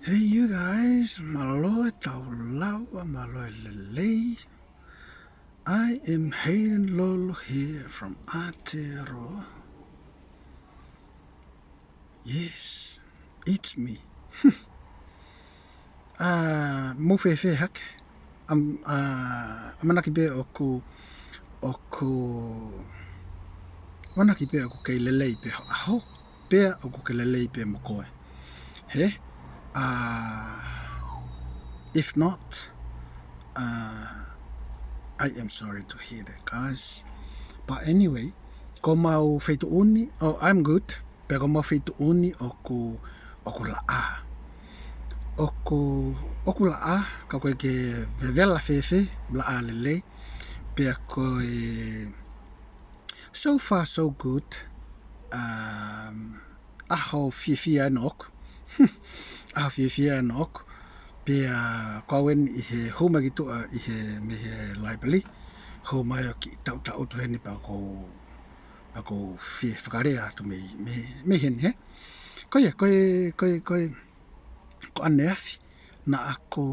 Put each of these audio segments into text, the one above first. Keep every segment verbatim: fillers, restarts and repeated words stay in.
Hey you guys, mālō e tau lava, mālō e lelei. I am Hayden Lolo here from Aotearoa. Yes, it's me. Ah, mou fēfē hake? Am, ah, ʻamanaki pē ʻoku, ʻoku, ʻamanaki pē ʻoku kei lelei pē ho ʻaho, pea ʻoku kei lelei pē mo koe. Hē? Ah, if not, ah, I am sorry to hear that, guys. But anyway, ko homau feituʻu ni, oh, I'm good. Pea ko homau feituʻu ni ʻoku, ʻoku laʻā. ʻOku, ʻoku laʻā, ka ko e ke vevela fēfē, laʻā lelei. Pea ko e, so far so good. Um, ʻaho fiefia ʻena ʻoku. ʻAho fiefia ʻena ʻoku. Pea ko au eni ʻi he hū mai ki tuʻa ʻi he, mei he laipeli. Hū mai ʻo kiʻi taʻutaʻutu heni pea ʻoku ou, pea ʻoku ou fie fakalea atu mei, mei, mei heni, hē? Ko ia, ko e, ko e, ko e, ko ʻaneafi, naʻa ku,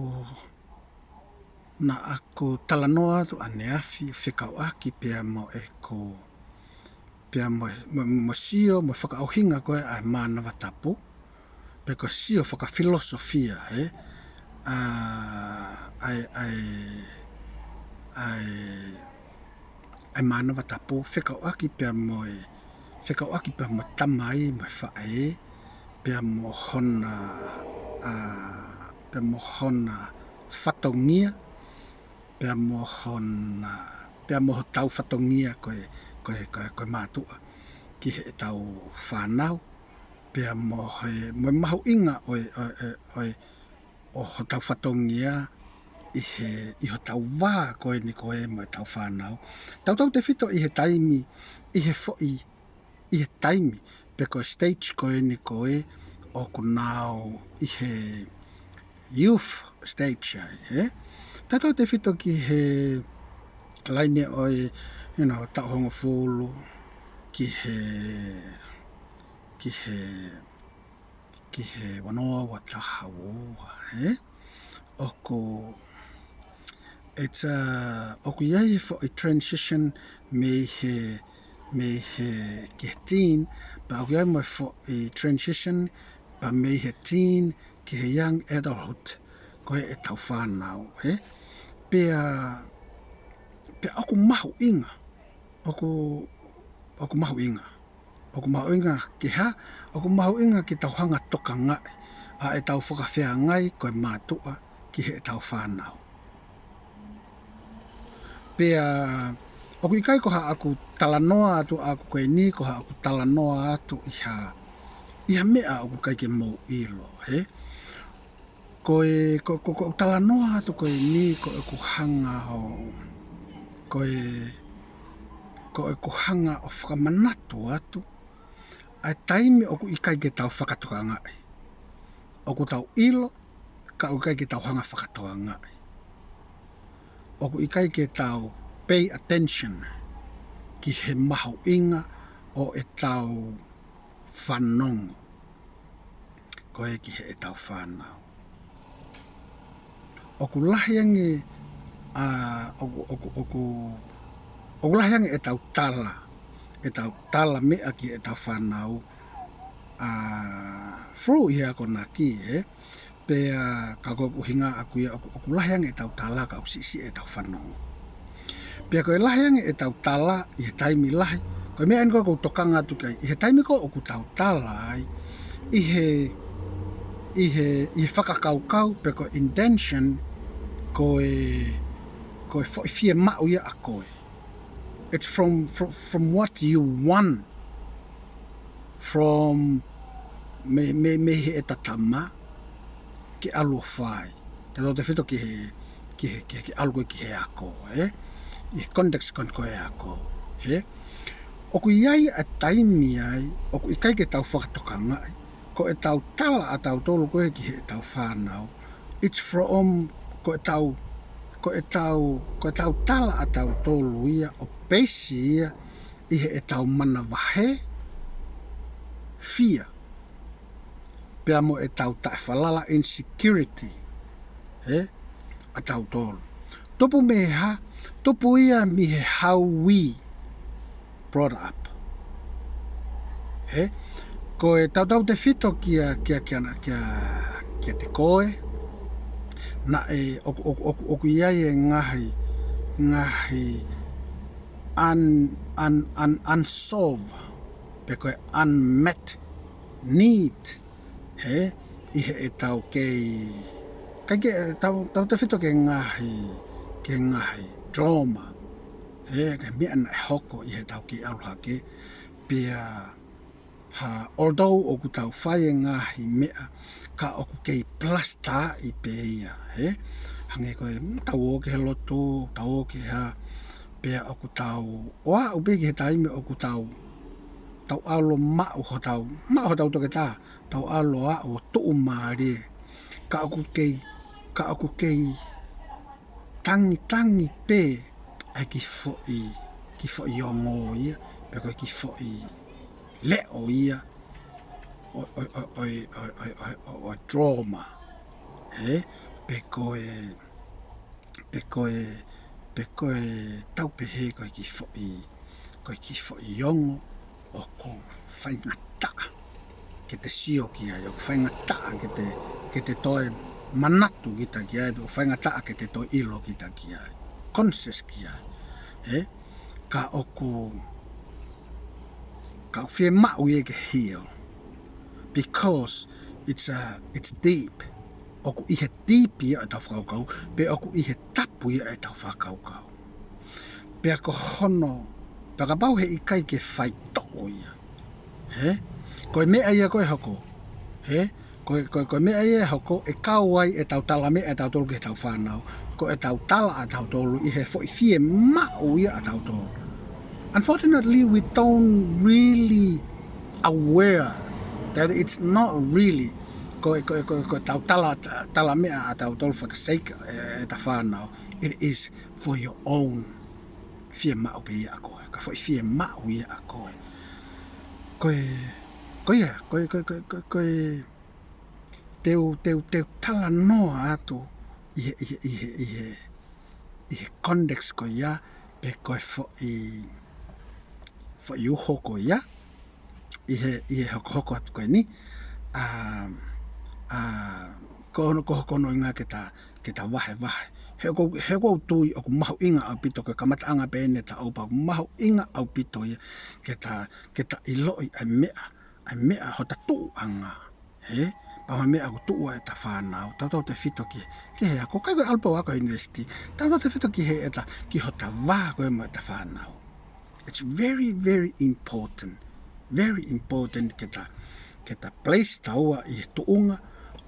naʻa ku talanoa atu ʻaneafi fekauʻaki pea mo ʻeku, pea mo, mo, mo sio, mo fakaʻuhinga ko ē ʻa e Mānava Tapu, pe ko e sio fakafilosofia, hē? ʻA, ʻa e, ʻa e, ʻa e, ʻa e Mānava Tapu, fekauʻaki pea mo e, fekauʻaki pea mo e tamai, mo e faʻē, pea mo hona, ʻa, pea mo hona fatongia, pea mo hona, pea mo hotau fatongia ko e, ko e, ko e, ko e mātuʻa ki heʻetau fānau, pea mo e, mo e mahuʻinga ʻo e, ʻo e, ʻo e, ʻo hotau fatongia ʻi he, ʻi hotau vā ko eni ko ē mo ʻetau fānau. Tautautefito ʻi he taimi, ʻi he foʻi, ʻi he taimi, pe ko e stage ko eni ko ē ʻoku nau ʻi he youth stage ai, hē? Tautautefito ki he laine ʻo e, you know, taʻu hongofulu, ki he, ki he, ki he ua noa ua taha ua, hē? ʻOku, it's a, ʻoku ʻi ai e foʻi transition mei he, mei he ki he teen, pea ʻoku ʻi ai mo e foʻi transition pea mei he teen ki he young adulthood, ko ē ʻetau fānau, hē? Pea, pea ʻoku mahuʻinga, ʻoku, ʻoku mahuʻinga. ʻOku mahuʻinga ke hā, ʻoku mahuʻinga ke tau hanga tokangaʻi ʻa ʻetau fakafeangai ko e mātuʻa ki heʻetau fānau. Pea, ʻoku ʻikai ko haʻaku talanoa atu ʻaʻaku ko eni, ko haʻaku talanoa atu ʻi ha, ʻi ha meʻa ʻoku ʻikai ke mou ʻilo, hē? Ko e, ko, ko, ko e talanoa atu ko eni, ko ʻeku hanga ʻo, ko e, ko ʻeku hanga ʻo fakamanatu atu ʻa e taimi ʻoku ʻikai ke tau fakatokangaʻi. ʻOku tau ʻilo, ka ʻoku ʻikai ke tau hanga fakatokangaʻi. ʻOku ʻikai ke tau pay attention ki he mahuʻinga ʻo ʻetau fanongo ko ē ki heʻetau fānau. ʻOku lahi ange, ʻa, ʻoku, ʻoku, ʻoku, ʻoku lahi ange ʻetau tala, ʻetau tala meʻa ki heʻetau fānau, ʻa, through ʻi he akonaki, hē? Pea ka ko ʻeku ʻuhinga ʻaʻaku ia ʻoku, ʻoku lahi ange ʻetau tala ka ʻoku siʻisiʻi ʻetau fanongo. Pea ko e lahi ange ʻetau tala ʻi he taimi lahi, ko e meʻa eni ko ē ʻoku ou tokanga atu ki ai, ʻi he taimi ko ē ʻoku tau tala ai, ʻi he, ʻi he, ʻi he fakakaukau pe ko e intention, ko e, ko e foʻi fiemaʻu ia ʻa koe. It's from, from, from what you want, from mei, mei, mei heʻeta tama ke ʻalu ʻo fai. Tautautefito ki he, ki he, ki he, ke ʻalu ko ē ki he ako, hē? ʻI he context ko ē ko e ako, hē? ʻOku ʻi ai ʻa e taimi ai, ʻoku ʻikai ke tau fakatokangaʻi, ko ʻetau tala ʻatautolu ko ē ki heʻetau fānau. It's from, ko ʻetau, ko ʻetau, ko ʻetau tala ʻatautolu ia ʻo peisi ia ʻi heʻetau manavahē, fear. pea mo ʻetau taʻefalala, insecurity, hē, ʻatautolu. Tupu mei he hā? Tupu ia mei he how we brought up. Hē? Ko e tautautefito kia, kia, kia, kia, kiate koe, naʻe ʻoku, ʻoku, ʻoku, ʻoku ʻi ai e ngaahi, ngaahi un-, un-, un-, unsolved, pe ko e unmet need, hē, ʻi heʻetau kei, ʻikai ke tau, tautefito ki he ngaahi, ki he ngaahi trauma, hē, ki he meʻa naʻe hoko ʻi heʻetau kei ʻalu hake, pea hā, although ʻoku tau fai e ngaahi meʻa, ka ʻoku kei plastaaʻi pē ia, hē? Hangē ko e, mm, tau ō ki he lotu, tau ō ki he hā, pea ʻoku tau ō ʻo aʻu pē ki he taimi ʻoku tau, tau ʻalu ʻo maʻu hotau, maʻu hotau toketā, tau ʻalu ʻo aʻu ʻo tuʻumālie. Ka ʻoku kei, ka ʻoku kei tangitangi pē ʻa e kiʻi foʻi, kiʻi foʻi ongo ia, pe ko e kiʻi foʻi leʻo ia ʻo, ʻo, ʻo trauma, hē? Pe ko e, pe ko e, pe ko e tau pehē ko e kiʻi foʻi, ko e kiʻi foʻi ongo ʻoku faingataʻa ke te sio ki ai, ʻoku faingataʻa ke te, ke te toe manatu kita ki ai, ʻoku faingataʻa ke te toe ʻilo kita ki ai, conscious ki ai, hē? Ka ʻoku, ka ʻoku fiemaʻu ia ke heal, because it's a, it's deep. ʻOku ʻi he deep ia ʻetau fakakaukau, pe ʻoku ʻi he tapu ia ʻetau fakakaukau. Pea ko hono, pea kapau he ʻikai ke faitoʻo ia, hē? Ko e meʻa ia ko ē hoko, hē? Ko e, ko e, ko e meʻa ia hoko ʻe kau ai ʻetau talameʻa ʻatautolu ki heʻetau fānau, ko ʻetau tala ʻatautolu ʻi he foʻi fiemaʻu ia ʻatautolu. Unfortunately, we don't really aware that it's not really ko e, ko e, ko e, ko ʻetau tala, talameʻa ʻatautolu for the sake ʻe, ʻeta fānau. It is for your own fiemaʻu pē ia ʻa koe, ka foʻi fiemaʻu ia ʻa koe. Ko e, ko ia, ko e, ko e, ko e, ko e, ko e, te u, te u, te u talanoa atu ʻi he, ʻi he, ʻi he, ʻi he, ʻi he context ko ia, pe ko e foʻi, foʻi uho ko ia, ʻi he, ʻi he hokohoko atu ko eni, ʻa, ʻa, ko hono, ko hono ʻuhinga ke ta, ke ta vahevahe. He ʻoku, he ʻoku ou tui ʻoku mahuʻinga ʻaupito ko e kamataʻanga pē eni ʻeta ʻofa, ʻoku mahuʻinga ʻaupito ia ke ta, ke ta ʻiloʻi ʻa e meʻa, ʻa e meʻa hota tuʻuʻanga, hē? Pea mo e meʻa ʻoku tuʻu ai ʻeta fānau, tautautefito ki, ki he ako, ʻikai ko e ʻalu pē ʻo ako ʻi he university, tautautefito ki he ʻeta, ki hota vā ko ē mo ʻeta fānau. It's very, very important, very important ke ta, ke ta place taua ʻi he tuʻunga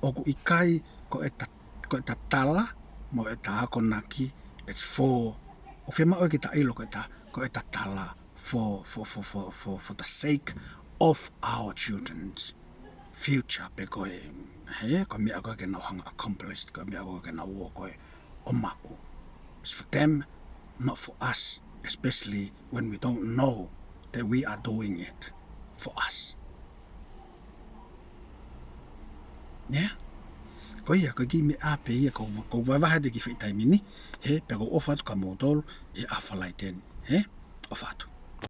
ʻoku ʻikai ko ʻeta, ko ʻeta tala mo ʻeta akonaki, it's for, ʻoku fiemaʻu ke ta ʻilo ko ʻeta, ko ʻeta tala for, for, for, for, for, for the sake of our children's future, pe ko e, hē, ko e meʻa ko ē ke nau hanga accomplish, ko e meʻa ko ē ke nau ō ko ē ʻo maʻu. It's for them, not for us, especially when we don't know that we are doing it for us. Yeah? Ko ia, ko e kiʻi meʻa pē ia, ko, ko vahevahe atu e kiʻi foʻi taimi ni, hē, pea ʻoku ou ʻofa atu kia moutolu ʻi he ʻaho Falaite ni, hē? ʻOfa atu.